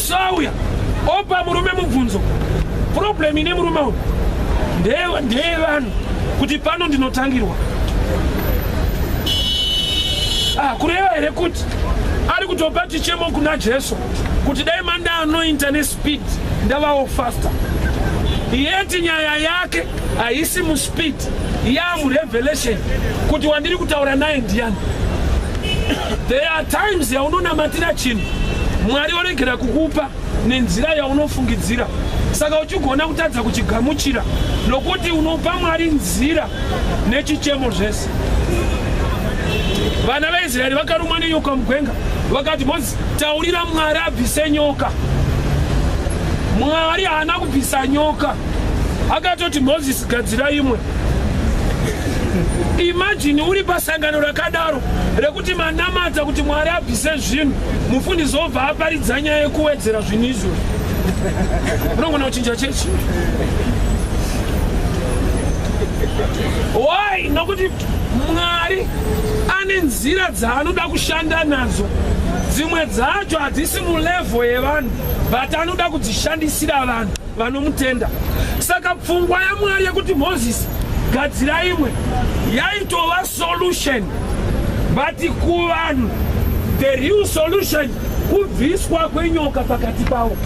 Jesu auya opa murume mubvunzo. Problem ine murume uyu ndeyevanhu kuti pano ndinotangirwa. Ah, kureva here kuti ari kutopa chichemo kuna Jesu kuti dai mandaanointa nespeed ndavawo faster. Yeti nyaya yake haisi muspeed, yamurevelation kuti wandiri kutaura naye ndiyani. There are times yaunonamatira chinhu Mwari oregera kukupa nenzira yaunofungidzira, saka uchigona kutadza kuchigamuchira nokuti unopa Mwari nzira nechichemo zvese. Vana vaIsraeri vakarumwa nenyoka mugwenga, vakati Mozisi, taurira Mwari abvise nyoka. Mwari haana kubvisa nyoka, akatoti Mozisi, gadzira imwe. Imagine uri pasangano rakadaro rekuti manamata kuti Mwari abvise zvinhu, mufundisi obva aparidza nyaya yekuwedzera zvinhu izvozvo. Unogona kuchinja chechi. Why? Nokuti Mwari ane nzira dzaanoda kushanda nadzo. Dzimwe dzacho hadzisi mulevel yevanhu, but anoda kudzishandisira vanhu vanomutenda. Saka pfungwa yaMwari yekuti Mozisi gadzira imwe yaitova solution, but kuvanhu the real solution kubviswa kwenyoka pakati pavo.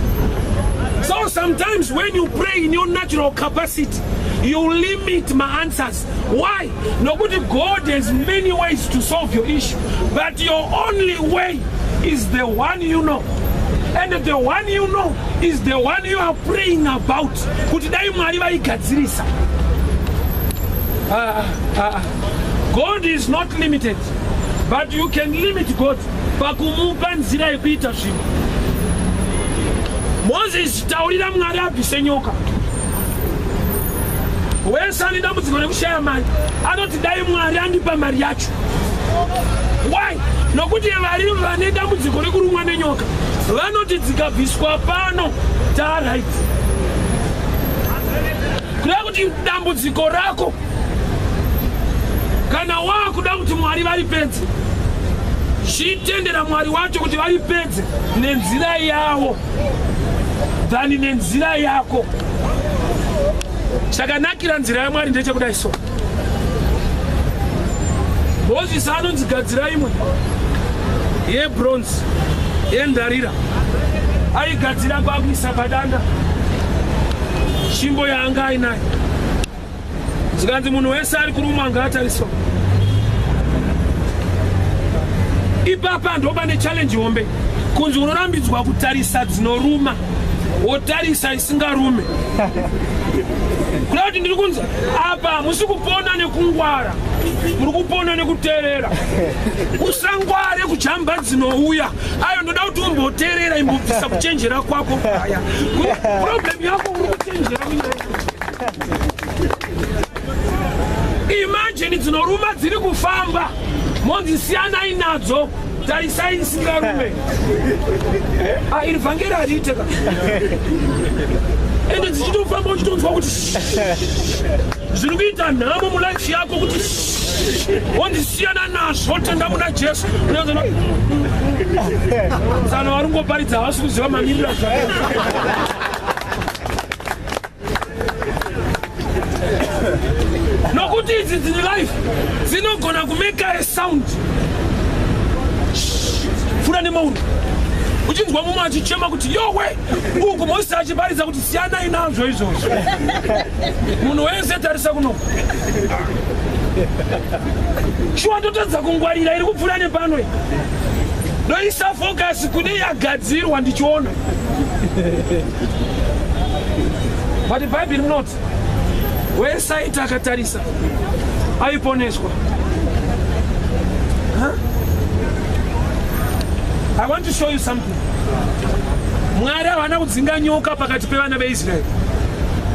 So sometimes when you pray in your natural capacity, you limit my answers. Why? Nokuti God has many ways to solve your issue, but your only way is the one you know. And the one you know is the one you are praying about. Kuti dai Mwari vaigadzirisa. God is not limited, but you can limit God pakumupa nzira yekuita zvinhu. Moses, taurira Mwari abvise nyoka. Wese ane dambudziko rekushaya mari anoti dai Mwari andipa mari yacho. Why? Nokuti vari vane dambudziko rekurumwa nenyoka vanoti dzikabviswa pano taaright. Kureva kuti dambudziko rako kana wakuda kuti Mwari varipedze, chitendera Mwari wacho kuti varipedze nenzira yavo than nenzira yako. Chakanakira nzira yaMwari ndechekudai so. Mozisi anonzi gadzira imwe yebronze yendarira, aigadzira kwakuisa padanda tsvimbo yaanga ainayo. Zvikanzi munhu wese ari kurumwa ngaatariswa. Ipapa ndopane challenge hombe, kunzi unorambidzwa kutarisa dzinoruma wotarisa isingarume. Kuda kuti ndiri kunzi apa musi kupona nekungwara, muri kupona nekuteerera. Usangware kujamba dzinouya. Ayo ndoda kuti umboteerera, imbobvisa kuchenjera kwako. Aya problem yako uri kuchenjera munyaya. Imagine dzinoruma dziri kufamba, monzi siyanai nadzo, tarisai isingarume. Ah, iri vhangeri hariite ka. Ende dzichitofamba uchitonzwa kuti zviri kuita nhamo mulife yako kuti wondisiyana nazvo, tenda muna Jesu. Tsano vari kungoparidza havasi kuziva mamiriro azvakaita. Nokuti idzi dzine life dzinogona kumeka a sound fura nemaundu, uchinzwa mumwe achichema kuti yowe, uku Mozisi achiparidza kuti siyanai nazvo izvozvo, munhu wese tarisa kuno. Shuwa ndotadza kungwarira iri kupfuura nepano, ndoisa focus kune yagadzirwa ndichiona. But Bhaibheri rinoti wese aiti akatarisa aiponeswa. Huh? I want to show you something. Mwari havana kudzinga nyoka pakati pevana veIsraeri.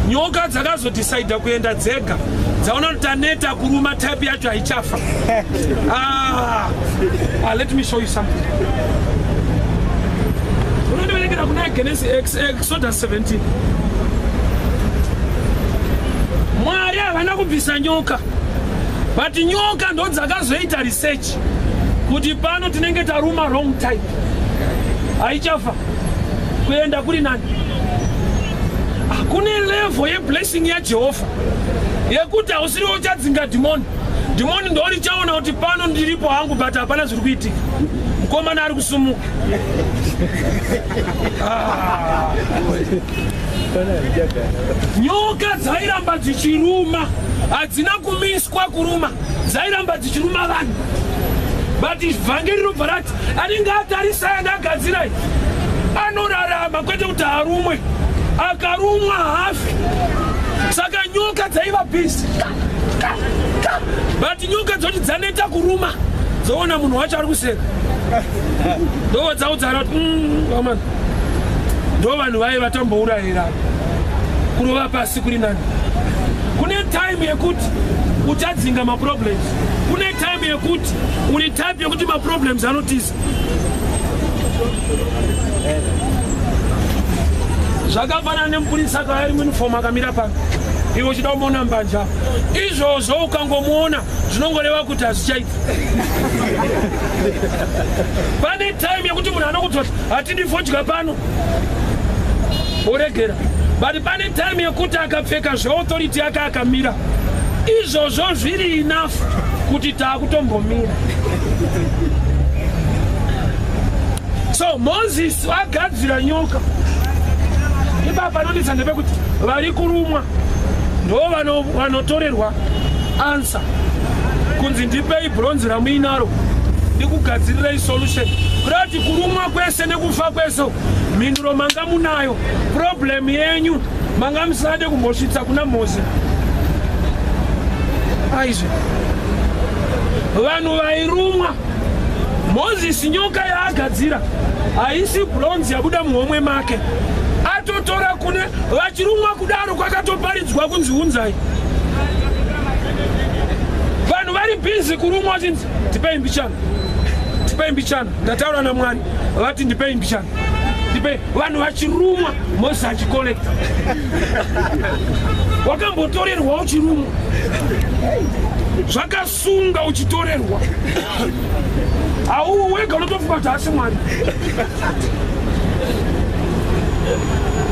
Nyoka dzakazodhisaidha kuenda dzega, dzaona kuti taneta kuruma, type yacho haichafa. Let me show you something. Unondiverengera kuna Genesis, Exodus 17. Mwari havana kubvisa nyoka, but nyoka ndo dzakazoita research kuti pano tinenge taruma wrong type, haichafa. Kuenda kuri nani? Kune level yeblessing yaJehovha yekuti hausiriwo uchadzinga dhimoni. Dhimoni ndo richaona kuti pano ndiripo hangu, but hapana zviri kuitika. Mukomana ari kusumuka. Ah. Nyoka dzairamba dzichiruma, hadzina kumiswa kuruma, dzairamba dzichiruma vanhu. But vhangeri rinobva rati anenge atarisa yandagadzirai anorarama, kwete kuti arumwe. Akarumwa hafi. Saka nyoka dzaiva busy, but nyoka dzoti dzaneta kuruma, dzoona munhu wacho ari kuseka, ndo dzaudzana kuti vamana ndo vanhu vaye vatambourayira. Kurova pasi kuri nani. Kune time yekuti uchadzinga maproblems, kune time yekuti uri type yekuti maproblems anotiza. Zvakafanana nemupurisa akauya ari muuniform akamira pano, iwe uchida kumuona mbanja. Izvozvo ukangomuona zvinongoreva kuti hazvichaita. Pane time yekuti munhu anokudza kuti hatidi fodya pano, oregera. But pane time yekuti akapfeka zveauthority yake akamira, izvozvo zviri enough kuti taakutombomira. So Moses agadzira nyoka. Ipapa panonetsa ndepekuti vari kurumwa ndo vanotorerwa answer, kunzi ndipei bronze ramuinaro ndikugadzirirai solution. Kuda kuti kurumwa kwese nekufa kwese, mhinduro manga munayo. Problem yenyu manga musade kumbosvitsa kuna Mose. Aizve vanhu vairumwa, Mozisi nyoka yaagadzira haisi bronze yabuda muhomwe make, atotora kune vachirumwa. Kudaro kwakatoparidzwa kunzi unzai. Vanhu vari busy kurumwa vachinzi ndipei mbichana, ndipei mbichana, ndataura naMwari vati ndipei mbichana, ndipei. Vanhu vachirumwa, Mozisi achicollecta. Wakambotorerwa uchirumwa zvakasunga, uchitorerwa hau wega, unotofunga kuti asi Mwari.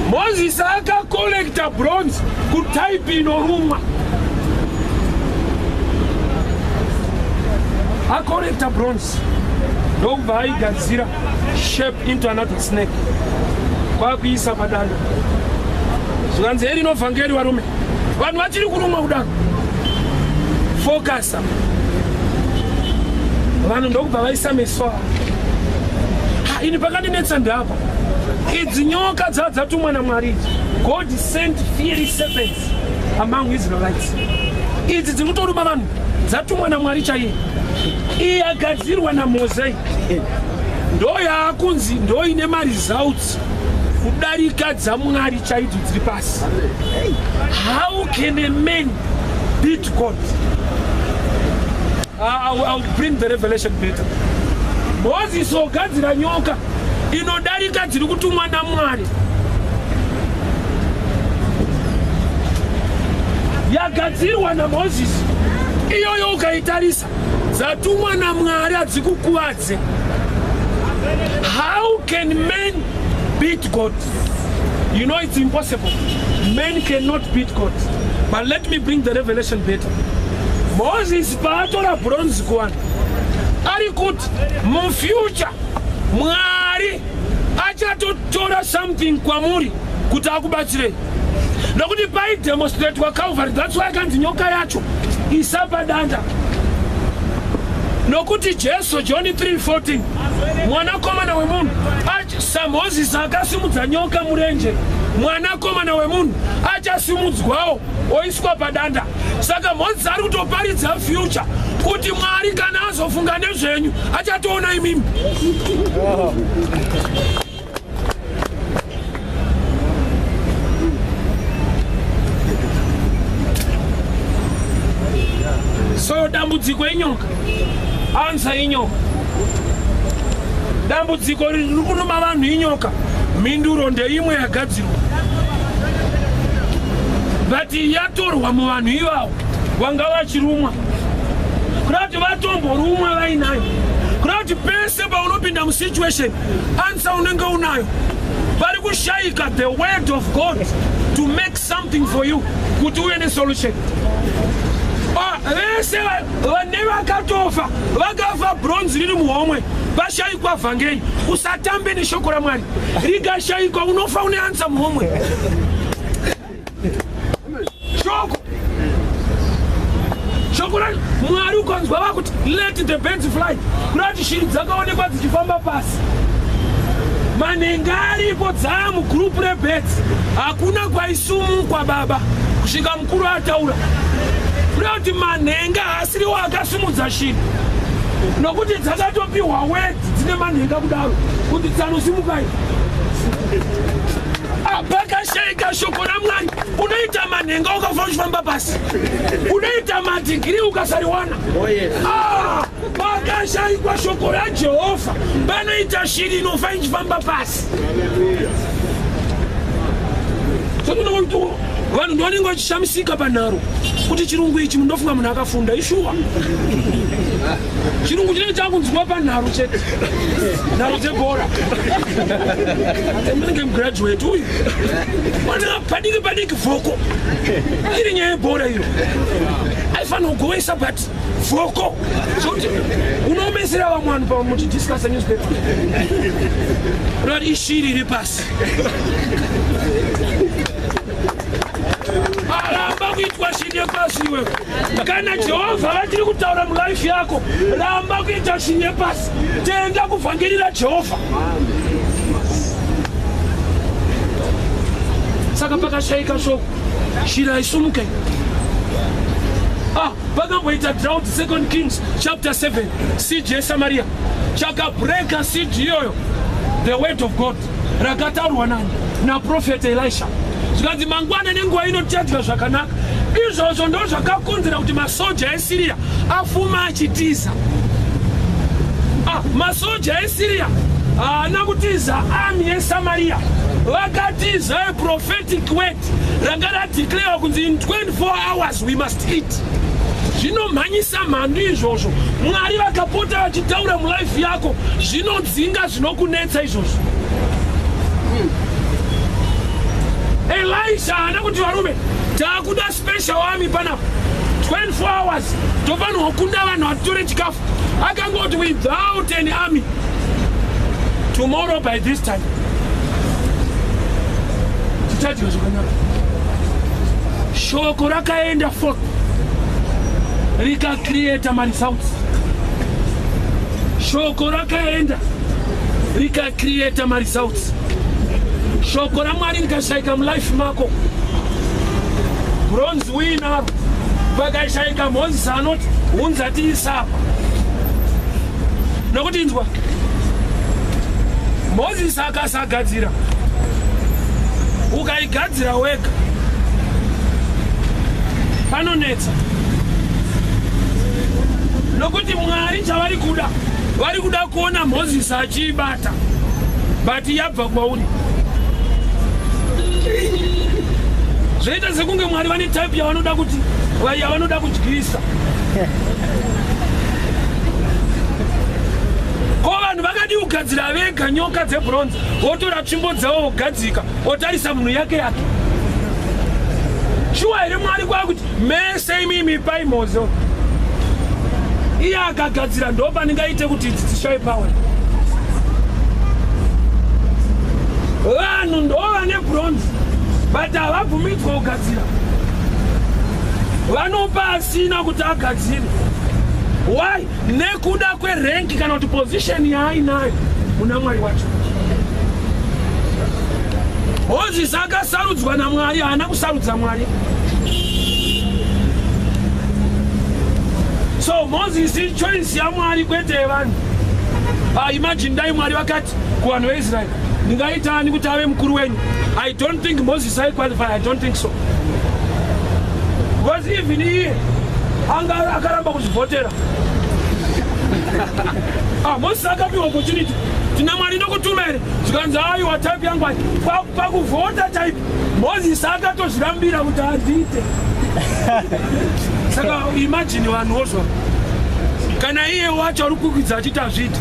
Mozisi akacollecta bronze kutype inorumwa. Acollecta bronze ndokubva aigadzira shape into another snake, kwakuisa padanda. Zvikanzi heri inovhangeri varume, vanhu vachiri kurumwa kudaro, focusa. Vanhu ndokubva vaisa meso avo. Ini pakandinetsa ndeapa, idzi nyoka dzaa dzatumwa naMwari idzi. God sent fiery serpents among Israelites. Idzi dziri kutoruma vanhu dzatumwa naMwari chaiye. Iyi yagadzirwa naMozei ndo yaakunzi ndo ine maresults kudarika dzaMwari chaidzo dziri pasi. How can a man beat God? I'll bring the revelation better. Moses ogadzira nyoka inodarika dziri kutumwa naMwari, yagadzirwa naMozisi iyoyo. Ukaitarisa, dzatumwa naMwari hadzikukuvadze. How can man beat God? You know it's impossible. Man cannot beat God. But let me bring the revelation better. Moses paatora bronze kuvanhu, ari kuti mufuture Mwari achatotora something kwamuri kuti akubatsirei, nokuti paidemonstratwa Calvary. That's why akanzi nyoka yacho isapa danda, nokuti Jesu, John 3:14, mwanakomana wemunhu, saMozisi akasimudza nyoka murenje, mwanakomana wemunhu achasimudzwawo oiswa padanda. Saka Mozisi ari kutoparidza future kuti Mwari kana azofunga nezvenyu achatoona imimi. So dambudziko inyoka, answer inyoka. Dambudziko riri kuruma vanhu inyoka, mhinduro ndeimwe yagadzirwa, but yatorwa muvanhu ivavo vanga vachirumwa. Kuda kuti vatomborumwa vainayo. Kuda kuti pese paunopinda musituation, answer unenge unayo. Pari Pari kushayika the word of God to make something for you kuti uve nesolution. Ah, vese vane vakatofa, vakafa bronze riri muhomwe, vashayikwa vhangeri. Usatambe neshoko raMwari. Rikashayikwa, unofa une answer muhomwe. Shoko raMwari, ukanzwa vakuti, "Let the birds fly," kuda kuti shiri dzakaonekwa dzichifamba pasi, manhenga aripo, dzaa mugroup rebirds. Hakuna kwaisumukwa baba kusvika mukuru ataura. Kuda kuti manhenga haasiriwo akasimudza shiri, nokuti dzakatopiwa word dzine manhenga kudaro kuti tsanosimukai. Ah, pakashayika shoko raMwari, unoita manhenga ukafa uchifamba pasi, unoita madegree ukasariwana. Ah, pakashayikwa shoko raJehovha, panoita shiri inofa ichifamba pasi. Sokunokuti vanhu ndovanenge vachishamisika panharo kuti chirungu ichi, mundofunga munhu akafunda. Ishuwa, chirungu chinenge chakunzwa panharo chete, nharo dzebhora. Munenge mugraduate uyu wana padiki padiki vhoko iri nyaya yebhora iro aifanira kugovesa, but vhoko sokuti unoomesera vamwe vanhu pamuchidiscussa newspaper. Unoti ishiri iri pasi. Aramba kuitwa shiri yepasi iwewe. Kana Jehovha vachiri kutaura mulife yako, ramba kuita shiri yepasi. Tenda kuvhangeri raJehovha. Saka pakashayika shoko, shiri haisumuke. Ah, pakamboita drought, Second Kings chapter 7, siege yeSamaria. Chakabreka siege iyoyo, the word of God rakataurwa nani? Naprofeta Elisha. Zvikanzi, "Mangwana nenguva ino tichadya zvakanaka." Izvozvo ndo zvakakonzera kuti masoja eSiriya afuma achitiza. Ah, masoja eSiriya haana kutiza army yeSamaria, vakatiza prophetic word ranga radeclare kunzi, "In 24 hours we must eat." Zvinomhanyisa mhandu izvozvo. Mwari vakapota vachitaura mulife yako, zvinodzinga zvinokunetsa izvozvo. Elisha haana kuti, "Varume, taakuda special army panapa, 24 hours tofanirwa kukunda vanhu vatitore chikafu." Akangoti, "Without an army, tomorrow by this time tichadya zvakanaka." Shoko rakaenda forth, rikacreata maresults. Shoko rakaenda, rikacreata maresults. Shoko raMwari rikashayika mulife mako, bronze uinaro. Pakashayika Mozisi anoti, "Hunza tiisapa," nokuti inzwa, Mozisi akasagadzira, ukaigadzira wega panonetsa, nokuti Mwari chavari kuda, vari kuda kuona Mozisi achiibata, but yabva kwauri. Zvoita sekunge Mwari vane type yavanoda kuti yavanoda kudyisa. Ko vanhu vakadi kugadzira vega nyoka dzebronze, votora tsvimbo dzavo, vogadzika, votarisa munhu yake yake? Shuwa here? Mwari kwakuti, "Mese imimi pai Mozo, iye akagadzira, ndo pandingaite kuti idzi dzishaye power." Vanhu ndo vane bronze, but havabvumidzwa kugadzira. Vanopa asina kuti agadzire. Why? Nekuda kwerank kana kuti position yaainayo muna Mwari wacho. Mozisi akasarudzwa naMwari, haana kusarudza Mwari. So Mozisi choice yaMwari, kwete yevanhu. Ah, imagine dai Mwari vakati kuvanhu veIsraeri, "Ndingaitani kuti ave mukuru wenyu?" I don't think Moses aiqualify. I don't think so, because even iye anga akaramba kuzvivhotera. Ah, Moses akapiwa opportunity, "Tina Mwari, ndokutuma here?" Zvikanzi, "Aiwa, type yangu ai." Pakuvhota type, Moses akatozvirambira kuti handiite. Saka imagine vanhu wozva, kana iye wacho ari kukwidza achiti hazviiti,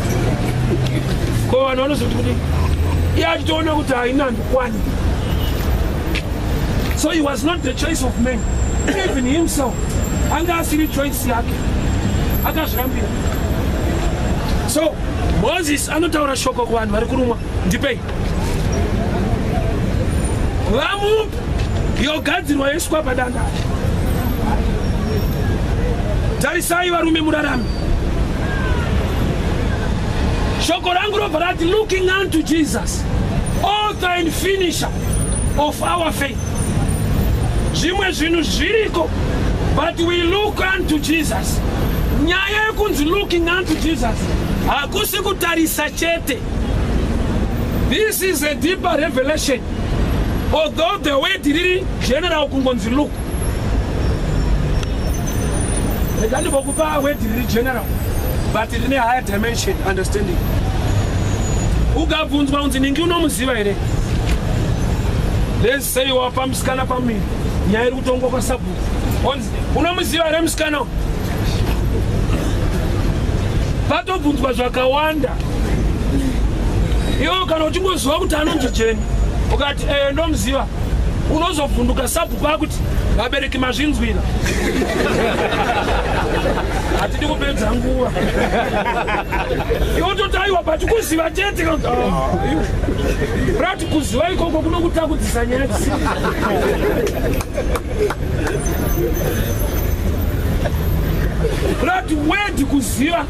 ko vanhu vanozoti kudii? Iye achitoona kuti haina, handikwani. So he was not the choice of men. Even himself anga asiri choice yake, akazvirambira. So Moses anotaura shoko kuvanhu vari kurumwa, "Ndipei." Vamupa, yogadzirwa, yoiswa padanda. "Tarisai varume, murarame." Shoko rangu robva rati, "Looking unto Jesus, author and finisher of our faith." Zvimwe zvinhu zviriko, but we look unto Jesus. Nyaya yekunzi looking unto Jesus hakusi kutarisa chete. This is a deeper revelation. Although the word riri general, kungonzi look, rega ndimbokupa word riri general but rine higher dimension understanding. Ukabvunzwa unzi, "Ningi unomuziva here?" Let's say wapa musikana pamuviri, nyaya iri kutongwa kwasabhuku, onzi, "Unomuziva here musikana?" Patobvunzwa zvakawanda. Iwo kana uchingoziva kuti anonzi Jeni, ukati, "E, ndomuziva," unozovhunduka sabhuku akuti, "Vabereki, mazvinzwira, hatidi kupedza nguva." Iwo toti, "Aiwa, but kuziva chete." Rati kuziva ikoko kunokutakudzisa nyaya dzisiri. Rati word kuziva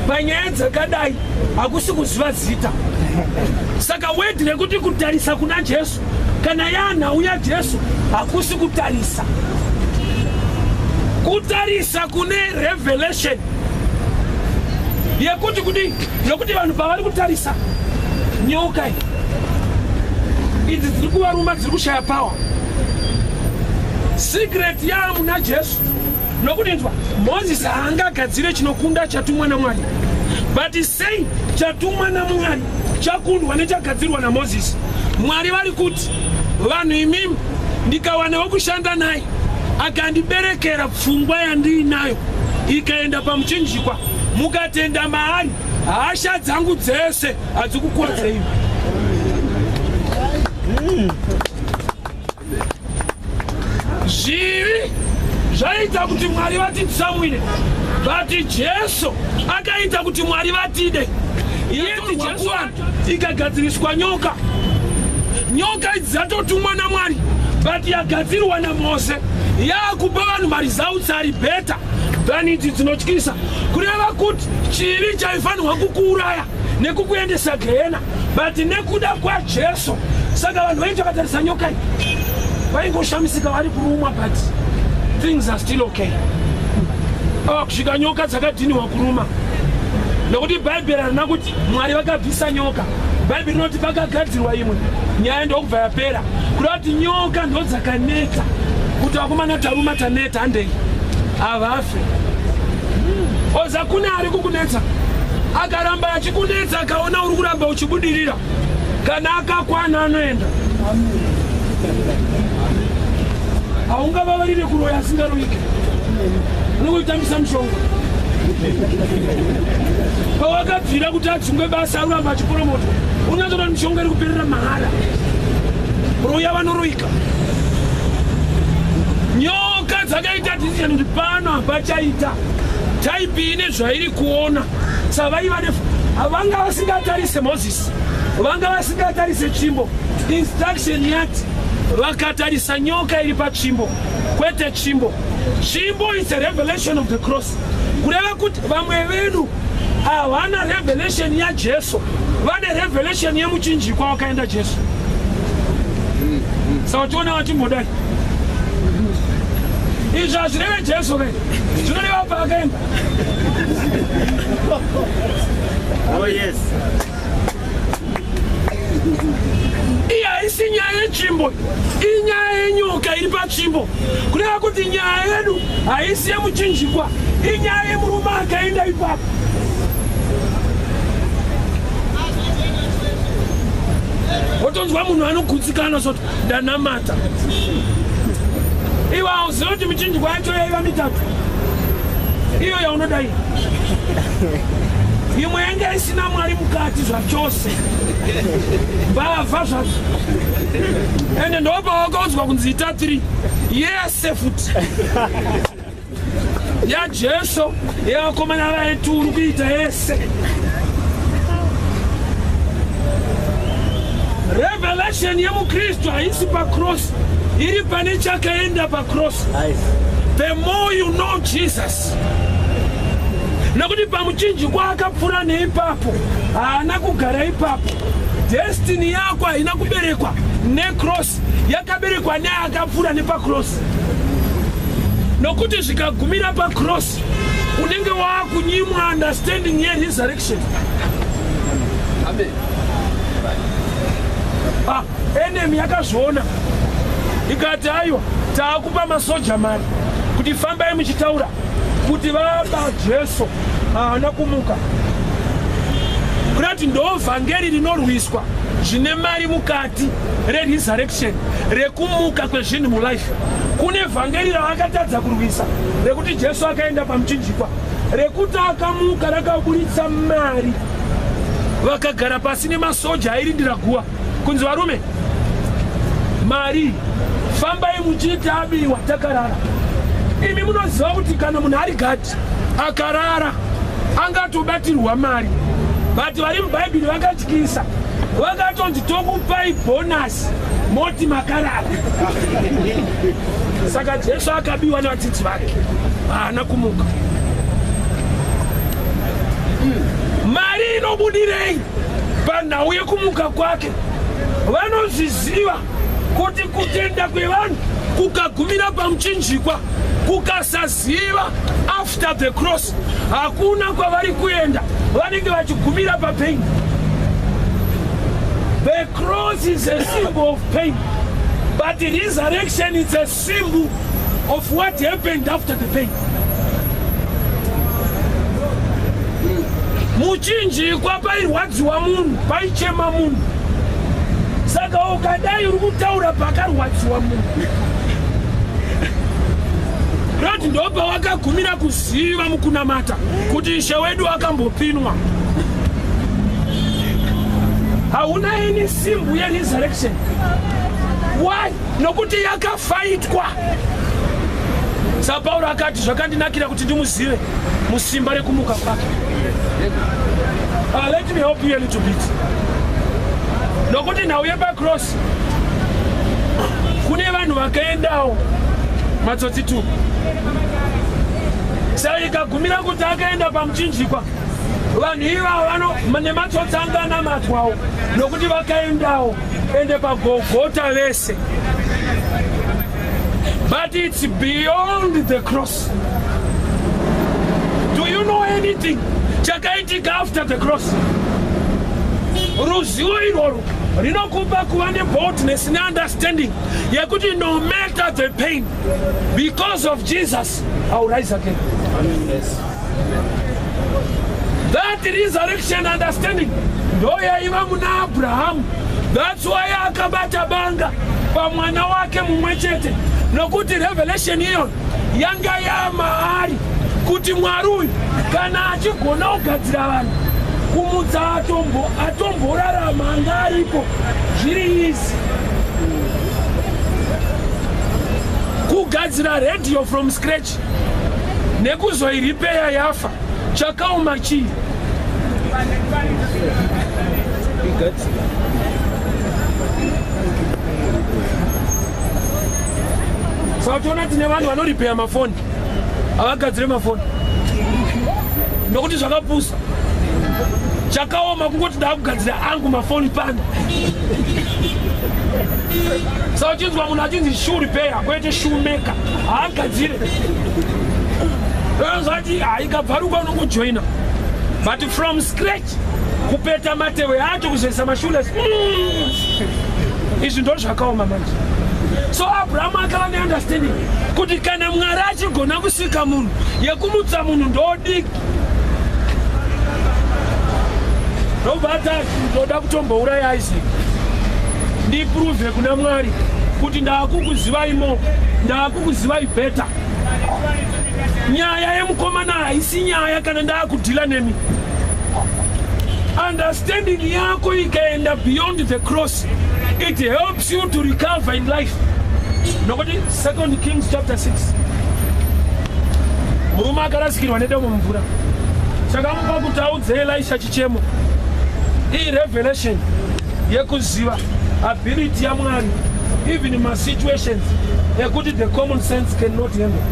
panyaya dzakadai hakusi kuziva zita. Saka word rekuti kutarisa kuna Jesu, kana yanhau yaJesu, hakusi kutarisa. Kutarisa kune revelation yekuti kudi, nokuti vanhu pavari kutarisa nyoka iyi, idzi dziri kuvaruma dziri kushaya power. Secret yaamuna Jesu, nokuti nzwa, Mozisi haangagadzire chinokunda chatumwa naMwari. But sei chatumwa naMwari chakundwa nechagadzirwa naMozisi? Mwari vari kuti, "Vanhu imimi, ndikawana wekushanda naye akandiberekera pfungwa yandiinayo, ikaenda pamuchinjikwa, mukatenda maari, hasha dzangu dzese hadzikukuwadzei." Zvivi zvaita kuti Mwari vatitsamwire, but Jesu akaita kuti Mwari vatide. Yeti Jesu ikagadziriswa nyoka, nyoka idzi dzatotumwa naMwari, but yagadzirwa naMose yaakupa vanhu maresults ari better than idzi dzinotyisa. Kureva kuti chivi chaifanirwa kukuuraya nekukuendesa gehena, but nekuda kwaJesu. Saka vanhu vaiti vakatarisa nyoka iyi, vaingoshamisika, vari kurumwa but things are still okay. Ava kusvika nyoka dzakadhiniwa kuruma, nokuti Bhaibheri harina kuti Mwari vakabvisa nyoka. Bhaibheri rinoti pakagadzirwa imwe, nyaya ndokubva yapera. Kuda kuti nyoka ndo dzakaneta kuti, "Vakomana, taruma, taneta, handei." Havafe. Oza kune ari kukunetsa, akaramba achikunetsa, akaona uri kuramba uchibudirira, kana akakwana anoenda. Haungavavarire kuroya asingaroike, unokuitambisa mushonga. Pawakabvira kuti adzungwe basa, aruramba achipromotwa, unyatsona mishonga iri kuperera mahara. Roya vanoroika. Nyoka dzakaita decision kuti pano hapachaita type ine zvairi kuona. Savaiva, vanga vasingatarise Mozisi, vanga vasingatarise tsvimbo. Instruction yati vakatarisa nyoka iri patsvimbo, kwete tsvimbo. Tsvimbo is a revelation of the cross. Kureva kuti vamwe vedu havana revelation yaJesu, vane revelation yemuchinjikwa wakaenda Jesu. Saka uchiona vachimbodai, izvi hazvireve Jesu kai, zvinoreva paakaenda. Oh, yes. Iyi haisi nyaya yetsvimbo, inyaya yenyoka iri patsvimbo. Kureva kuti nyaya yedu haisi yemuchinjikwa, inyaya yemurume akaenda ipapo. Wotonzwa munhu anogutsikana soti, "Ndanamata." Iwe hauziva kuti michinjikwa yacho yaiva mitatu, iyo yaunodai. Imwe yanga isina Mwari mukati zvachose, mbavha zvazvo. Ende ndopawakaudzwa kunzi ita 3 yese futi yaJesu yevakomana vaetu uri kuita yese. Revelation yemuKristu haisi pacross, iri pane chakaenda pacross. The more you know Jesus, nekuti pamuchinjikwa akapfuura neipapo, haana kugara ipapo. Destiny yako haina kuberekwa necross, yakaberekwa neakapfuura nepacross. Nokuti zvikagumira pacross, unenge waakunyimwa understanding yeresurrection. Amen. Ah, enemy yakazviona ikati aiwa, taakupa masoja mari kuti fambai muchitaura kuti vaba Jesu haana kumuka. Kurati ndo vhangeri rinorwiswa zvine mari mukati reresurrection, rekumuka kwezvinhu mulife. Kune vhangeri ravakatadza kurwisa rekuti Jesu akaenda pamuchinjikwa, rekuti akamuka rakaburitsa mari. Vakagara pasi nemasoja airindira guva kunzi varume, mari fambai muchiiti abiwa takarara. Imi munoziva kuti kana munhu ari gadhi akarara angatobatirwa mari, but vari mubhaibheri vakatyisa, vakatonzi tokupai bonus moti makarara. Saka Jesu akabiwa nevadzidzi vake, haana kumuka. Mari inobudirei panhau yekumuka kwake? Vanozviziva kuti kutenda kwevanhu kukagumira pamuchinjikwa, kukasaziva after the cross, hakuna kwavari kuenda, vanenge vachigumira papain. The cross is a symbol of pain, but the resurrection is a symbol of what happened after the pain. Muchinjikwa pairwadziwa munhu, paichema munhu. Saka ukadai uri kutaura pakarwadziwa munhu, roti ndopawakagumira kuziva mukunamata kuti Ishe wedu akambopinwa. Hauna ini symbol yeresurrection. Why? Nokuti yakafaitwa. SaPauro akati zvakandinakira kuti ndimuzive musimba rekumuka kwake. Let me help you a little bit. Nokuti nhau yepacross kune vanhu vakaendawo matsotsi tu. Saka ikagumira kuti akaenda pamuchinjikwa, vanhu ivavo vano nematsotsi anga anamatwawo, nokuti vakaendawo ende paGogota vese. But it's beyond the cross. Do you know anything chakaitika after the cross? Ruzivo irworwo rinokupa kuva neboldness neunderstanding yekuti no matter the pain, because of Jesus I will rise again. That resurrection understanding ndo yaiva muna Abrahamu. That's why akabata banga pamwana wake mumwe chete, nokuti revelation iyoyo yanga yamaari kuti Mwari uyu kana achigona kugadzira vanhu, kumutsa atombo atomborarama anga aripo, zviri easy kugadzira radio from scratch nekuzoiripeya yafa. Chakaoma chii? Saka toona tine vanhu vanoripeya mafoni, havagadzire mafoni nokuti zvakapusa. Chakaoma kungoti ndakugadzira angu mafoni pano. Saka uchinzwa munhu achinzi shoe repair kwete shoemaker, haagadzire zvati haikabvaruka unongojoina, but from scratch kupeta matehwe acho, kuzoisa mashoelace, izvi ndo zvakaoma manje. So Abrahamu akava neunderstanding kuti kana Mwari achigona kusika munhu, yekumutsa munhu ndodiki. Ndobva ndoda kutombouraya Isaac ndiprove kuna Mwari kuti ndaakukuzivai mo, ndaakukuzivai better. Nyaya yemukomana haisi nyaya kana ndaakudhila nemi. Understanding yako ikaenda beyond the cross, it helps you to recover in life. Nokuti 2 Kings chapter 6, murume akarasikirwa nedemo mumvura, chakamupa kuti audze Elisha chichemo irevelation yekuziva ability yaMwari even masituations ekuti the common sense cannot handle.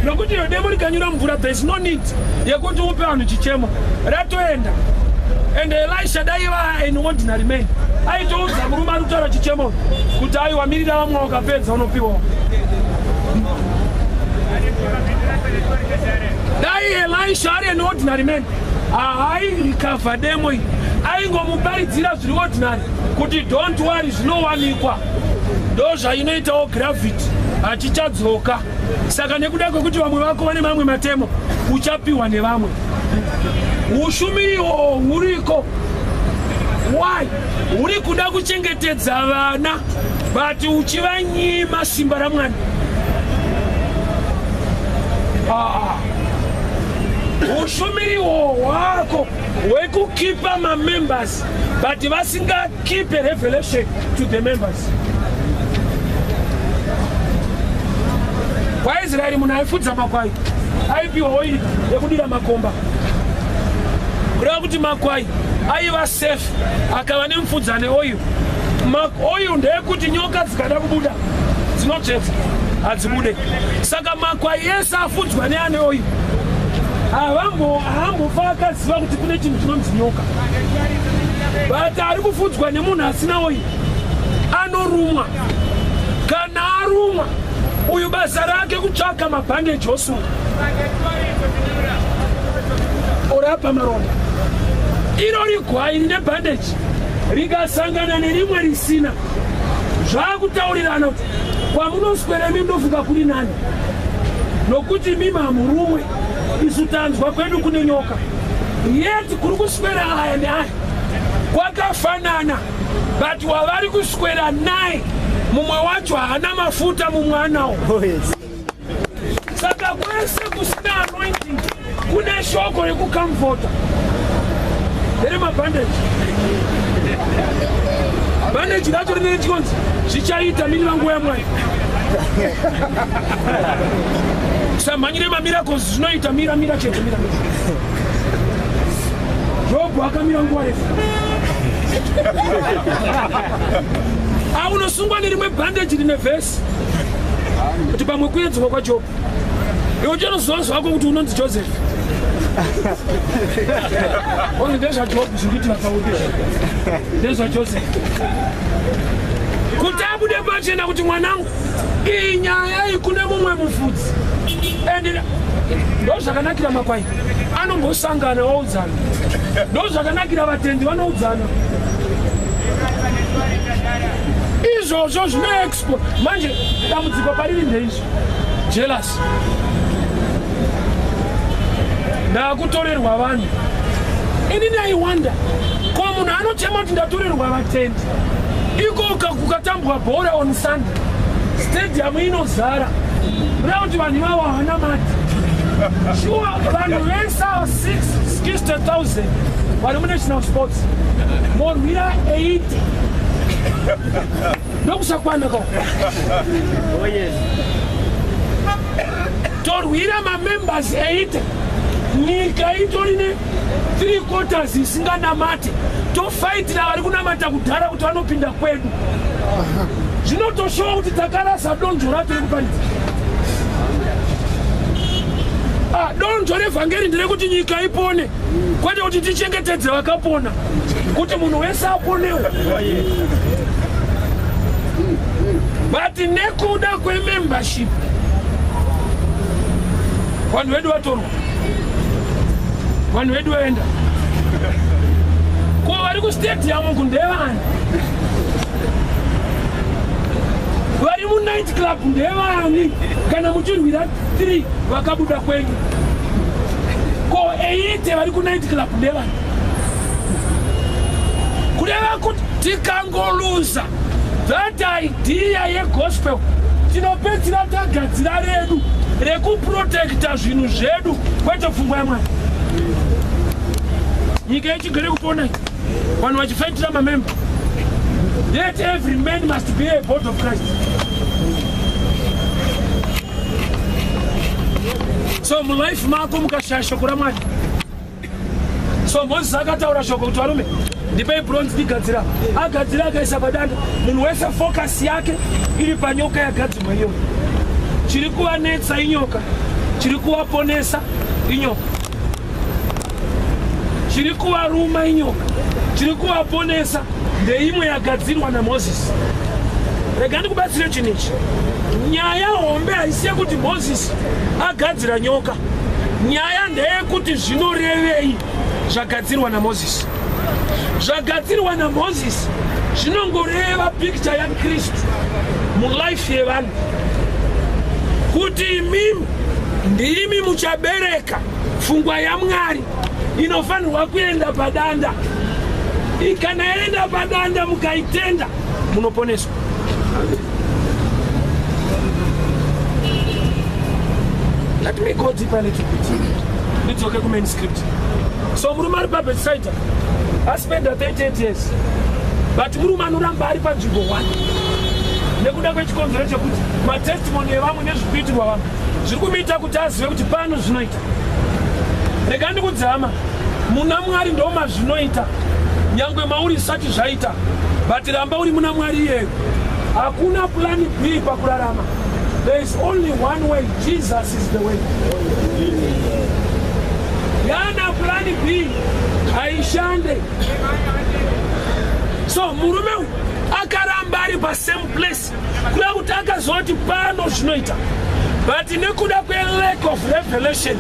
Nokuti iyo demo rikanyura mvura, there is no need yekuti upe vanhu chichemo, ratoenda. And Elisha daiva an ordinary man, aitoudza murume ari kutaura chichemo kuti aiwa, mirira vamwe wakapedza, unopiwawo. Dai Elisha ari an ordinary man, haairecover demo iyi, aingomuparidzira zviri ordinary kuti don't worry, zvinowanikwa, ndo zvainoitawo gravity, hachichadzoka. Saka nekuda kwekuti vamwe vako vane mamwe matemo, uchapiwa nevamwe. Ushumiri ihwohwo huriko. Why uri kuda kuchengetedza vana but uchivanyima simba raMwari? Ah, ushumiri ihwohwo hwako hwekukeepa mamembers but vasingakeepe revelation to the members. KwaIsraeri munhu aifudza makwai aipiwa oiri yekudira makomba, kureva kuti makwai aiva safe akava nemupfudza neoil. Oil ndeyekuti nyoka dzikada kubuda dzinotsvedza, hadzibude. Saka makwai ese afudzwa neane oil haambofa akaziva kuti kune chinhu chinonzi nyoka. But ari kufudzwa nemunhu asina oil anorumwa. Kana arumwa uyu, basa rake kutsvaka mabhandeji osunga, orapa maronda. Iro rigwai rine bhandeji rikasangana nerimwe risina, zvakutaurirana kuti kwamunoswera imi ndofunga kuri nani, nokuti mimi hamurumwe, isu tanzwa kwedu kune nyoka. Yet kuri kuswera aya neaya kwakafanana, but wavari kuswera naye mumwe wacho haana mafuta, mumwe anawo. Oh, yes. Saka kwese kusina anointing kune shoko rekucomforta here mabhandeji. Bhandeji racho rinenge chikonzi zvichaita, mirira nguva yaMwari. Samhanyire mamiracles, zvinoita, mira, mira chete, mira, mira. Jobho akamira nguva refu. Aunosungwa nerimwe bhandeji rine vhesi kuti pamwe kuedzwa kwaJobho, iwe uchanoziva zvako kuti unonzi Joseph. Onzi ndezvaJobho zviri kuitika pauri ndezvaJoseph, kuti abude pachena kuti mwanangu, iyi nyaya iyi kune mumwe mufudzi. And ndo zvakanakira makwai, anombosangana waudzana. Ndo zvakanakira vatendi, vanoudzana izvozvo zvinoexpo. Manje dambudziko pariri ndeizvo, jealous, ndakutorerwa vanhu. Inini aiwanda ko munhu anochema kuti ndatorerwa vatendi, iko kukatambwa bhora on Sunday, stadium inozara, reva kuti vanhu ivavo havana mati. Shuwa vanhu vese ava 60,000 vari muNational Sports morwira 80, ndokusakwana ko. Oh, yes. Torwira mamembers 80, nyika itori ne 3 quarters isinganamate, tofaitira vari kunamata kudhara kuti vanopinda kwedu. Zvinotoshowa kuti takarasa donzvo racho rekuparidza. Ah, donzvo revhangeri nderekuti nyika ipone, kwete kuti tichengetedze vakapona, kuti munhu wese aponewo. But nekuda kwemembership vanhu vedu vatorwa, vanhu vedu vaenda. Ko vari kustadium uku ndevani? Vari munight club ndevani? Kana muchirwira 3 vakabuda kwenyu, ko 8 vari kunight club ndevani? Kureva kuti tikangoluza that idea yegospel, tinopedzera tagadzira redu rekuprotecta zvinhu zvedu, kwete pfungwa yaMwari. Nyika yechigere kupona vanhu vachifaitira mamemba. Yet every man must be a body of Christ. So mulife mako mukashaya shoko raMwari. So Moses akataura shoko kuti varume ndipei bronze ndigadzira. Agadzira akaisa padanda. Munhu wese focus yake iri panyoka yagadzirwa iyoyo. Chiri kuvanetsa inyoka, chiri kuvaponesa inyoka, chiri kuvaruma inyoka, chiri kuvaponesa ndeimwe yagadzirwa naMozisi. Rega ndikubatsire chinhu ichi. Nyaya hombe haisi yekuti Mozisi agadzira nyoka. Nyaya ndeyekuti zvinorevei zvagadzirwa naMozisi. Zvagadzirwa naMozisi zvinongoreva picture yaKristu mulife yevanhu, kuti imimi ndimi muchabereka pfungwa yaMwari inofanirwa kuenda padanda. Kana yaenda padanda mukaitenda, munoponeswa. Let me go deeper a little bit. Ndidzoke kumain script. So murume ari paBethsaida aspenda 38 years, but murume anoramba ari panzvimbo 1 nekuda kwechikonzero chekuti matestimony evamwe nezvikuitirwa vamwe zviri kumuita kuti azive kuti pano zvinoita. Rega ndikudzama, muna Mwari ndo mazvinoita, nyangwe mauri isati zvaita, but ramba uri muna Mwari iyeyo. Hakuna plan B pakurarama. There is only one way. Jesus is the way. Yana plan B haishande. So murume uyu akaramba ari pasame place, kuda kuti akazoti pano zvinoita, but nekuda kwelack of revelation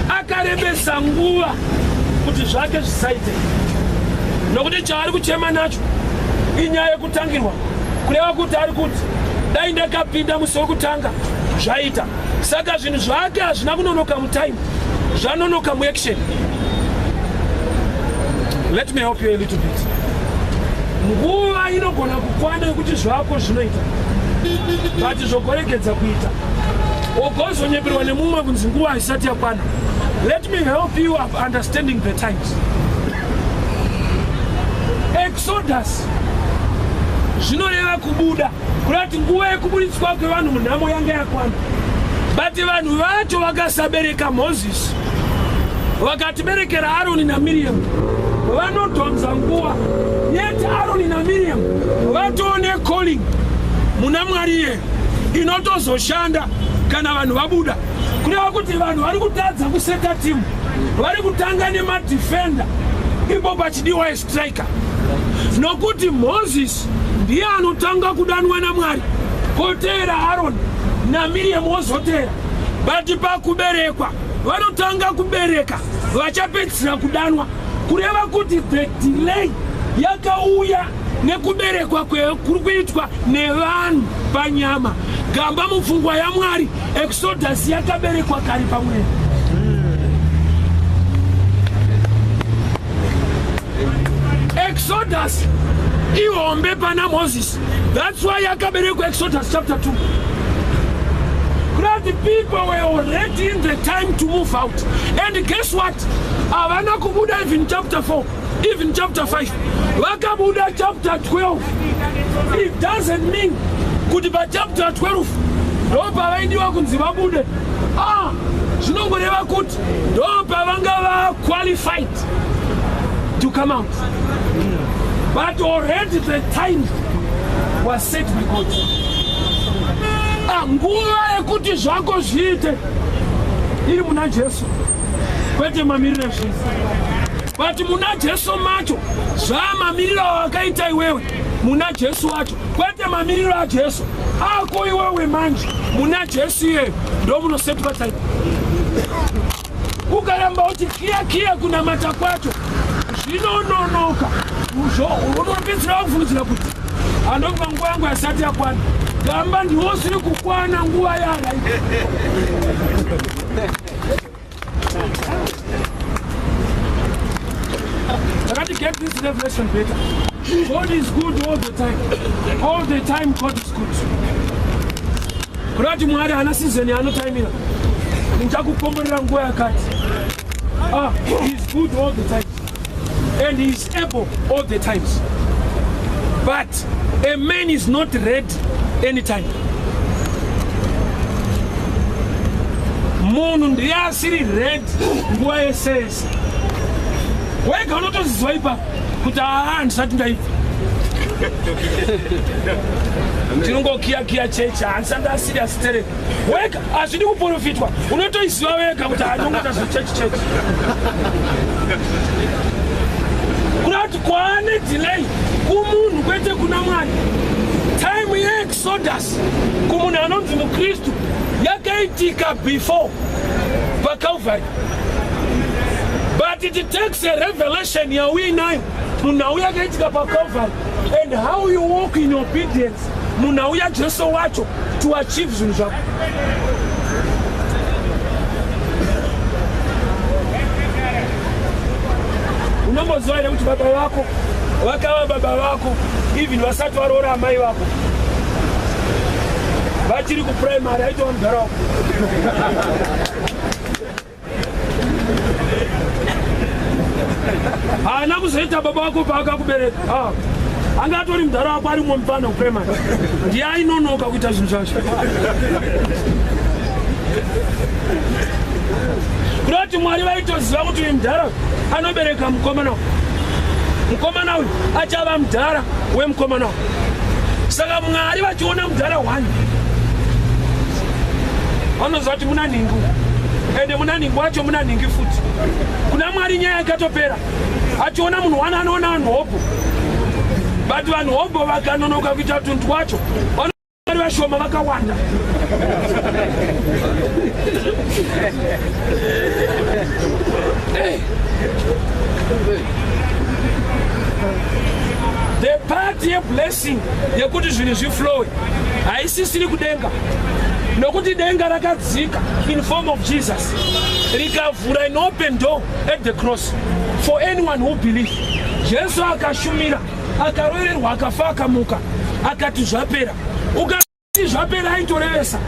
akarebesa nguva kuti zvake zvisaite, nokuti chaari kuchema nacho inyaya yekutangirwa, kureva kuti ari kuti dai ndakapinda musi wekutanga zvaita. Saka zvinhu zvake hazvina kunonoka mutime, zvanonoka muaction. Let me help you a little bit. Nguva inogona kukwana yekuti zvako zvinoita, but zvogoregedza kuita, ugozonyeperwa nemumwe kunzi nguva haisati yakwana. Let me help you of understanding the times. Exodus zvinoreva kubuda, kureva kuti nguva yekubuditswa kwevanhu munhamo yanga yakwana, but vanhu vacho vakasabereka Mozisi, vakatiberekera Aroni naMiriam, vanodhonza nguva. Yet Aroni naMiriam vatone calling muna Mwari iyeyo inotozoshanda kana vanhu vabuda, kureva kuti vanhu vari kutadza kuseta timu, vari kutanga nemadefender ipo pachidiwa striker, nokuti Mozisi ndiye anotanga kudanwa naMwari, koteera Aroni naMiriam, wozoteera. But pakuberekwa vanotanga kubereka vachapedzisira kudanwa, kureva kuti the delay yakauya nekuberekwa kuri kuitwa nevanhu panyama. Gamba mupfungwa yaMwari, Exodus yakaberekwa kare pamweya. Exodus ihombe pana Moses. That's why yakaberekwa Exodus chapter 2. Kurati people were already in the time to move out, and guess what? Havana kubuda even chapter 4, even chapter 5. Vakabuda chapter 12. It doesn't mean kuti pachapter 12 ndo pavaidiwa kunzi vabude. Ah, zvinongoreva kuti ndo pavanga vaqualified to come out, but already the time was set by God. Ah, nguva yekuti zvako zviite iri muna Jesu, kwete mamiriro ezvinhu, but muna Jesu macho. Zvamamiriro awakaita iwewe muna Jesu wacho, kwete mamiriro aJesu ako iwewe. Manje muna Jesu iyeyo ndo munosetwa time. Ukaramba uchikiya kiya kunamata kwacho zvinononoka, unopedzisira wakufungidzira kuti handobva, nguva yangu yasati yakwana. Gamba, ndiwo usiri kukwana, nguva yarai. Takati get this revelation better. God is good all the time. All the time God is good. Kurati Mwari haana season yaanotaimira. Ndichakukomborera nguva yakati. Ah, he is good all the time. And he is able all the times. But a man is not ready anytime. Munhu ndiye asiri ready nguva yese yese. Wega unotoziva ipapo kuti haa, handisati ndaibva, ndinongokiyakiya chechi, handisati ndaserious sterek. Wega, hazvidi kuprofitwa, unotoiziva wega kuti handongoita zvechechi chechi. Kuda kuti kwaane delay kumunhu, kwete kuna Mwari. Time yeExodus kumunhu anonzi muKristu yakaitika before paCalvary, but it takes a revelation yauinayo munhau yakaitika paCalvary and how you walk in obedience munhau yaJesu wacho to achieve zvinhu zvako. Unomboziva here kuti baba vako vakava baba vako even vasati varoora amai vako, vachiri kuprimary, aitova mudhara wako? Haana kuzoita baba vako paakakubereka. Ah. Anga atori mudhara wako ari mumwe mufana kuprimary, ndiye ainonoka kuita zvinhu zvacho. Kuda kuti Mwari vaitoziva kuti uyu mudhara anobereka mukomana uyu, mukomana uyu achava mudhara wemukomana uyu. Saka Mwari vachiona mudhara one, vanoziva kuti muna nhingi, ende muna nhingi wacho muna nhingi futi. Kuna Mwari nyaya yakatopera. Achiona munhu wana, anoona vanhu hobho, but vanhu hobho vakanonoka kuita tunhu twacho, vari vashoma, vakawanda. Hey. The part yeblessing yekuti zvinhu zviflowe haisisiri kudenga, nokuti denga rakadzika in form of Jesus, rikavhura an open door at the cross for anyone who believe. Jesu akashumira, akarovererwa, akafa, akamuka, akati zvapera. Ukati zvapera, aitorevesa.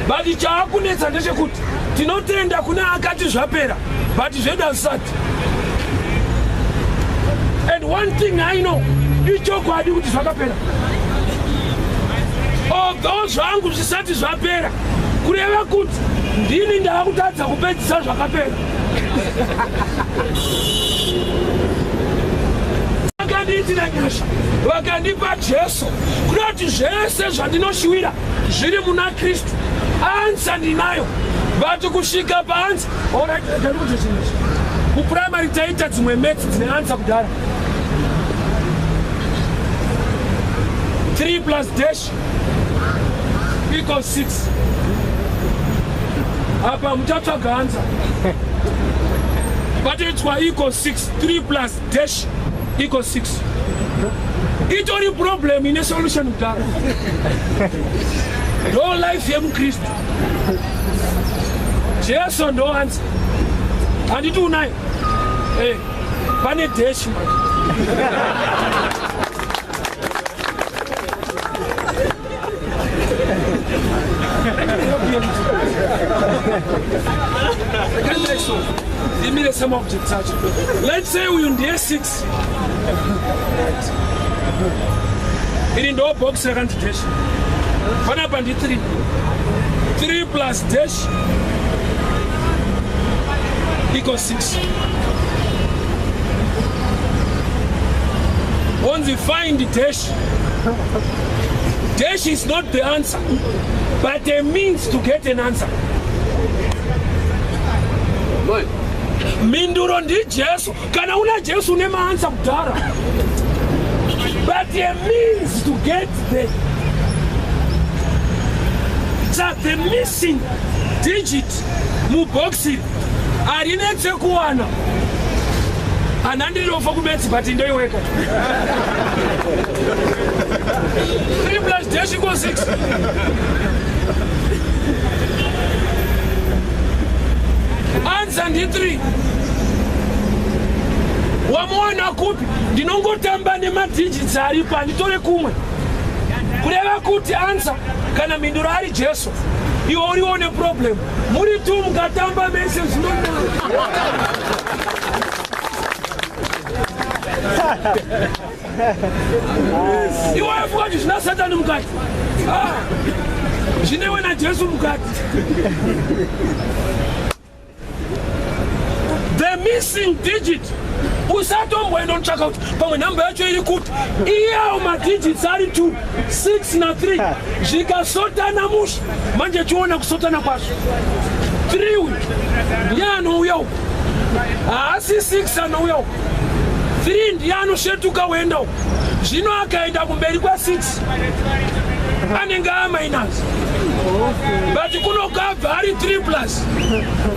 But chaakunetsa ndechekuti tinotenda kuna akati zvapera, but zvedu hazvisati. And one thing I know, ichokwadi kuti zvakapera, although zvangu zvisati zvapera. Kureva kuti ndini ndaakutadza kupedzisa zvakapera. Vakandiitira nyasha, vakandipa Jesu, kuda kuti zvese zvandinoshuwira zviri muna Kristu. Answer ndinayo, but kusvika paanswer. Kuprimary taita dzimwe maths dzine answer kudhara: 3 plus dash equals 6. Apa muchatsvaga answer. Patoitwa equals 6, 3 plus dash equals 6, itori problem ine solution kudhara. Ndo life yemukristu. Jesu ndo answer. Handiti unayo? Pane dash manje. So ndimire semaobjects acho. Let's say uyu ndiye 6, iri ndo box rakanzi dash. Panapa ndi 3, 3 plus dash equals 6. Onzi find dash. Dash is not the answer, but a means to get an answer. Mhinduro ndiJesu. Kana una Jesu, une maanswer kudhara, but a means to get there. Sa the missing digit mubhokisi harinetse kuwana. Hanandinofa kumaths, but ndoiweka. 3 plus dash equals 6. Answer ndi 3. Wamuwana kupi? Ndinongotamba nemadigits aripo, handitore kumwe. Kureva kuti answer kana mhinduro ari Jesu, iwe uriwo neproblem. Muri tu mukatamba mese, zvinonaka. Iwe wafunga kuti zvina Satani mukati. Ah, zvinewe naJesu mukati. The missing digit. Usatomboenda unotsvaka kuti pamwe nhamba yacho iri kupi. Iyawo madigits ari 2, 6 na3 zvikasotana mushe. Manje chiona kusotana kwazvo. 3 uyu ndiye anouya uku, haasi 6 anouya uku. 3 ndiye anosvetuka uenda uku. Zvino akaenda kumberi kwa6 anenge aminus, but kunokabva ari 3 plus,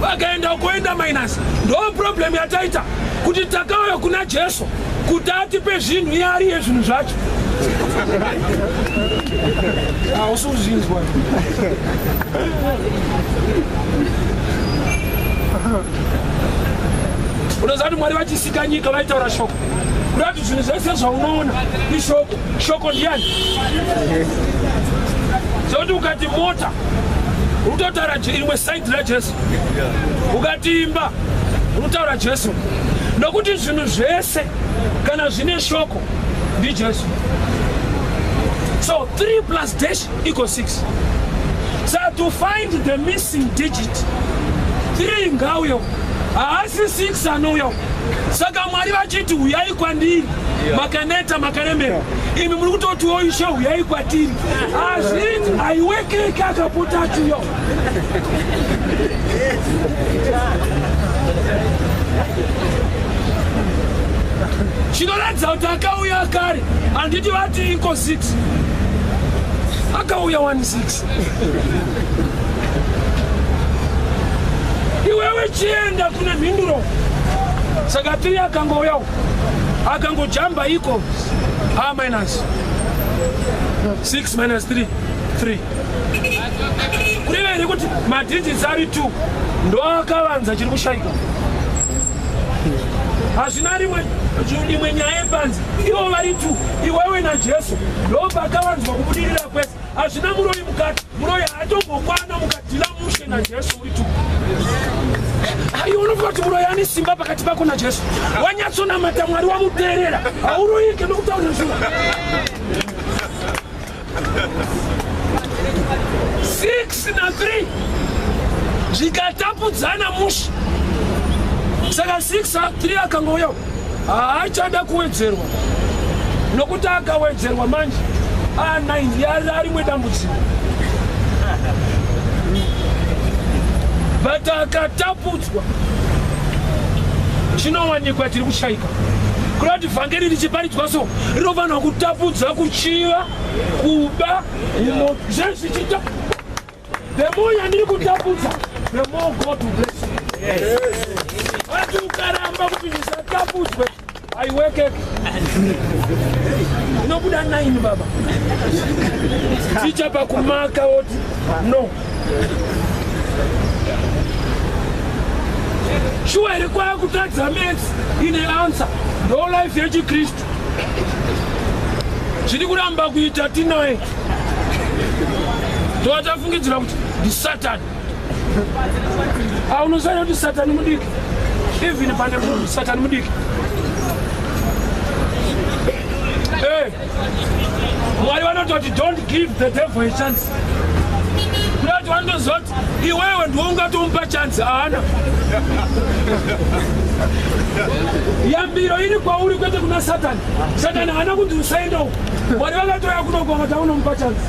vakaenda kuenda minus. Ndo problem yataita kuti takauya kuna Jesu kuti atipe zvinhu, iye ari yezvinhu zvacho. Hausi kuzvinzwa. Unoziva kuti Mwari vachisika nyika vaitaura shoko. Kuda kuti zvinhu zvese zvaunoona ishoko. Shoko ndiani? Sekuti ukati mota, unototaura rimwe side raJesu. Ukati imba, unotaura Jesu, nokuti zvinhu zvese kana zvine shoko ndiJesu. So 3 plus dash equals 6. So to find the missing digit, 3 ngauyo, haasi 6 anouya. Saka Mwari vachiti, "Uyai kwandiri makaneta, makaremera," imi muri kutotiwo, "Ishe, uyai kwatiri." Hazviti haiwekeke akapota achiuya. Chinoratidza kuti akauya kare, handiti vati iko 6 akauya 1 6. Iwewe chienda kune mhinduro. Saka 3 akangouya akangojamba iko a minus 6 minus 3, 3. Kureva here kuti madigits ari 2 ndo akavanza chiri kushayika? Hazvina rimwe imwe nyaya yepanzi. Ivo vari 2, iwewe naJesu, ndo pakavanzwa kubudirira kwese. Hazvina muroyi mukati. Muroyi haatombokwana mukadhila mushe naJesu muri 2. Aiwa, unofunga kuti muroyi ane simba pakati pako naJesu? Wanyatsonamata Mwari, wamuteerera, hauroyike nokutaura zvinhu. 6 na3 zvikatapudzana mushe. Saka 6 3 akangouya haachada kuwedzerwa, nokuti akawedzerwa manje a9 yarimwe dambudziko. But akatapudzwa, chinowanikwa tiri kushayika. Kuda kuti vhangeri richiparidzwa so rinofanirwa kutapudza kuchiva, kuba, zvezvichiita. The more yandiri kutapudza, the more God will bless you. Ati ukaramba kuti zvisatapudzwe, aiwekeke, inobuda 9 baba. Ticha pakumaka woti no. Shuwa here kwakutadza maths ine answer? Ndo life yechiKristu zviri kuramba kuita. Tinaye towatafungidzira kuti ndisatani. Aunoziva kuti Satani mudiki, even pane munhu Satani mudiki. Hey, Mwari vanototi, "Don't give the devil a chance." Kuda kuti vanotoziva kuti iwewe ndiwe ungatomupa chance. Haana yambiro iri kwauri, kwete kuna Satani. Satani haana kunzi usaenda uko. Mwari vakatoya kunoko vakati aunomupa chance,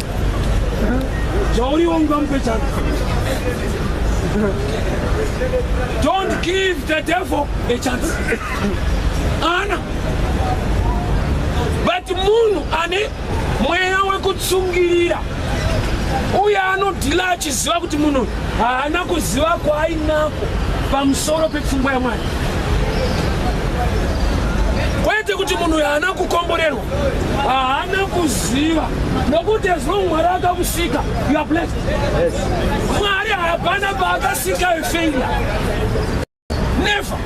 zvauriwo ungamupe chance. Don't give the devil a chance. Ana but munhu ane mweya wekutsungirira uye anodhila achiziva kuti munhu haana kuziva kwaainako pamusoro pepfungwa yaMwari, kwete kuti munhu uyu haana kukomborerwa, haana kuziva. Nokuti as long Mwari akakusika, you are blessed. Mwari hapana paakasika a failure, never.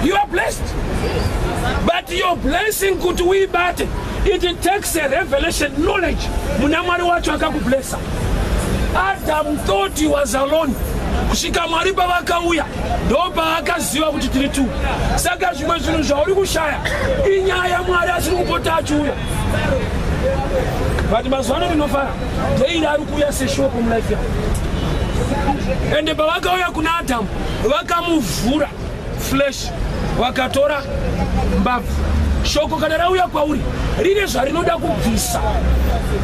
You are blessed, but your blessing, kuti uibate, it takes a revelation knowledge muna Mwari wacho akakublessa. Adam thought he was alone. Kusvika Mwari pavakauya, ndopaakaziva kuti tiri two. Saka zvimwe zvinhu zvauri kushaya inyaya Mwari asiri kupota achiuya. But mazuva ano ndinofara, daily ari kuuya seshoko mulife yako. Ende pavakauya kuna Adhamu, vakamuvhura flesh, vakatora mbabvu. Shoko kana rauya kwauri rine zvarinoda kubvisa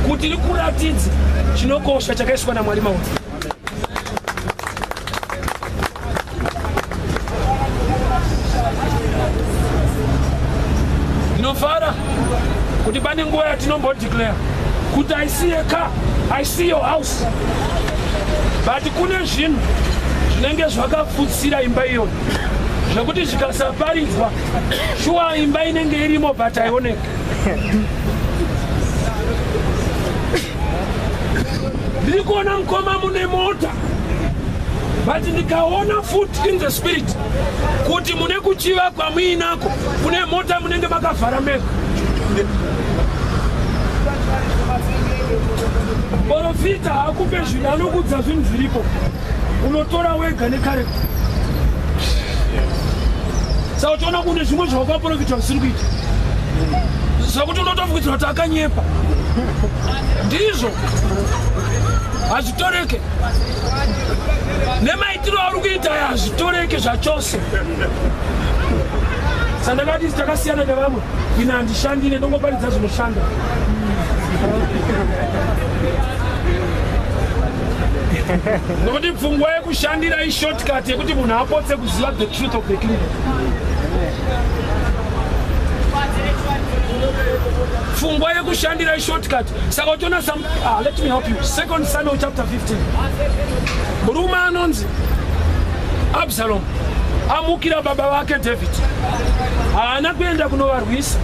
kuti rikuratidze chinokosha chakaiswa naMwari mauri. Ndinofara kuti pane nguva yatinombodeclare kuti I see a car, I see your house, but kune zvinhu zvinenge zvakapfutsira imba iyoyo zvekuti zvikasaparidzwa shuwa imba inenge irimo but haioneki. Ndiri kuona mukoma mune mota, but ndikaona futi in the spirit kuti mune kuchiva kwamuinako kune mota munenge makavhara mega. Profita hakupe zvinhu, anokudza zvinhu zviripo, unotora wega nekareko. Saka uchiona kune zvimwe zvawakaprofita zvisiri kuita, zvekuti unotofungidzira kuti akanyepa, ndizvo hazvitoreke. Nemaitiro auri kuita aya hazvitoreke zvachose. Sandakati takasiyana nevamwe, ini handishandire, ndongoparidza zvinoshanda. Nokuti pfungwa yekushandira ishortcut yekuti munhu apotse kuziva the truth of the kingdom. Pfungwa yekushandira ishortcut. Saka uchiona some, let me help you. 2 Samuel chapter 15. Murume anonzi Absalom amukira baba vake David. Haana kuenda kunovarwisa.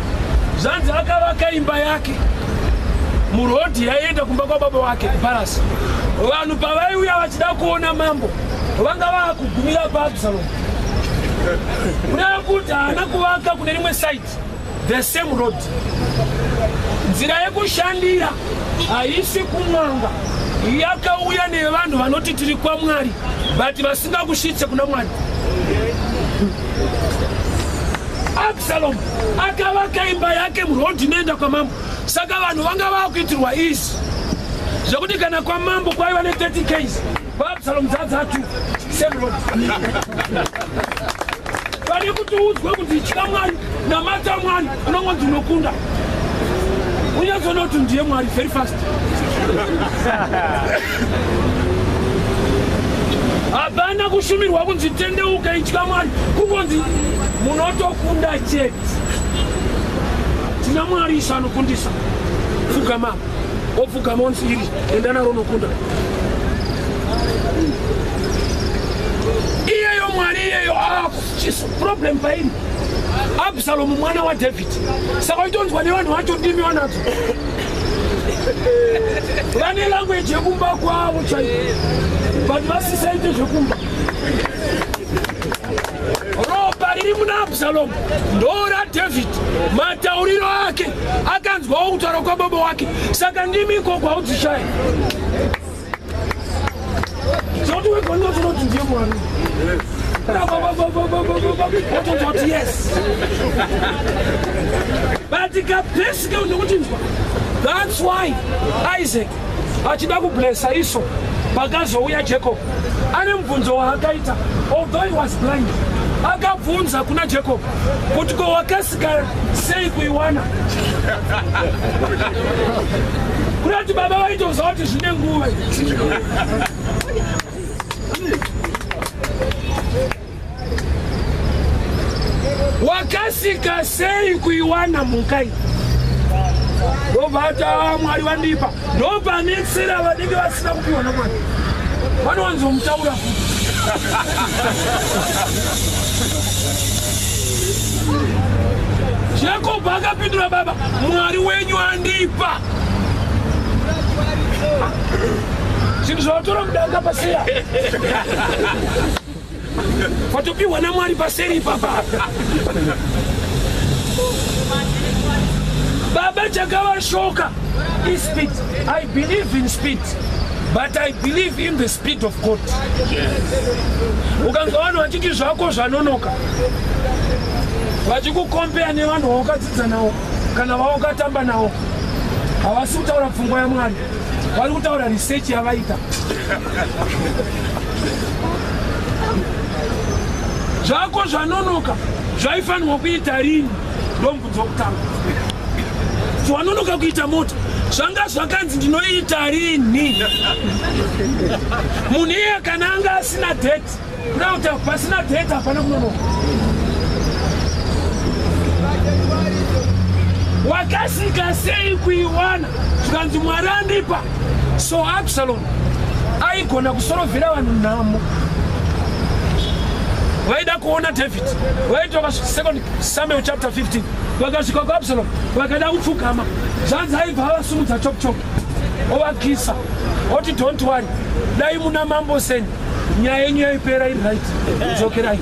Zvanzi akavaka imba yake murodhi yaienda kumba kwababa wake kupalasi. Vanhu pavaiuya vachida kuona mambo vanga vaakugumira paAbsalom. Kureva kuti haana kuvaka kune rimwe side, the same road. Nzira yekushandira haisi kun'anga, yakauya nevanhu vanoti tiri kwaMwari but vasingakusvitse kuna Mwari. Absalom akavaka imba yake murodhi inoenda kwamambo, saka vanhu vanga vakuitirwa izi zvekuti kana kwamambo kwaiva ne30 ks, kwaAbsalom dzadzatu same road. Pane kuti udzwe kuti itya Mwari, namata Mwari, unongonzi unokunda. Unyatsoona kuti ndiye Mwari very fast. Hapana kushumirwa kunzi tendeuka, itya Mwari, kungonzi munotokunda chete. Tina Mwari isu anokundisa. Pfugama, opfugama onzi iri, enda naro unokunda. Iyeyo Mwari iyeyo chiso problem pairi Absalomu mwana waDavid. Saka itonzwa nevanhu vacho ndimi vanadzo vane language yekumba kwavo chaivo, but vasisaite zvekumba. Ropa riri muna Absalomu ndora David, matauriro ake akanzwawo kutaura kwababa wake. Saka ndimi ikoko haudzishaya zvokuti wega unototi ndiye Mwari, wototi yes, but kapesike nekuti nzwa. That's why Isaac achida kublessa Iso, pakazouya Jacob ane mubvunzo waakaita. Although he was blind, akabvunza kuna Jacob kuti ko wakasika sei kuiwana? Kurati baba vaitoziva kuti zvine nguva. Wakasika sei kuiwana mhuka iyi? Ndobva ati, Mwari vandipa. Ndopanetsera vanenge vasina kupiwa naMwari, vanowanzomutaura futi. Jacob akapindura baba, Mwari wenyu andipa. Zvinhu zvavatora mudanga pasiya watopiwa naMwari paseri ipapa. Baba chakavashoka ispeed. I believe in speed. But I believe in the speed of God. Ukanzwa vanhu vachiti zvako zvanonoka, vachikukompeya nevanhu vawakadzidza navo kana vawakatamba navo, havasi kutaura pfungwa yaMwari, vari kutaura research yavaita. Zvako zvanonoka, zvaifanirwa kuita rini? Ndomubvunzo wokutanga. Wanonoka kuita mota, zvanga zvakanzi ndinoita rini? Munhu iye kana anga asina date, kuda kuti pasina date hapana kunonoka. Wakasika sei kuiwana? Zvikanzi Mwari andipa. So Absalom aigona kusorovhera vanhu nhamo. Vaida kuona David, vaitoka Second Samuel chapter 15, vakasvika kuAbsalom vakada kupfugama, zvanzi aibva avasumudza chop chop, ovakisa, oti, "Don't worry, dai muna mambo seni, nyaya yenyu yaipera iri right, dzokerai."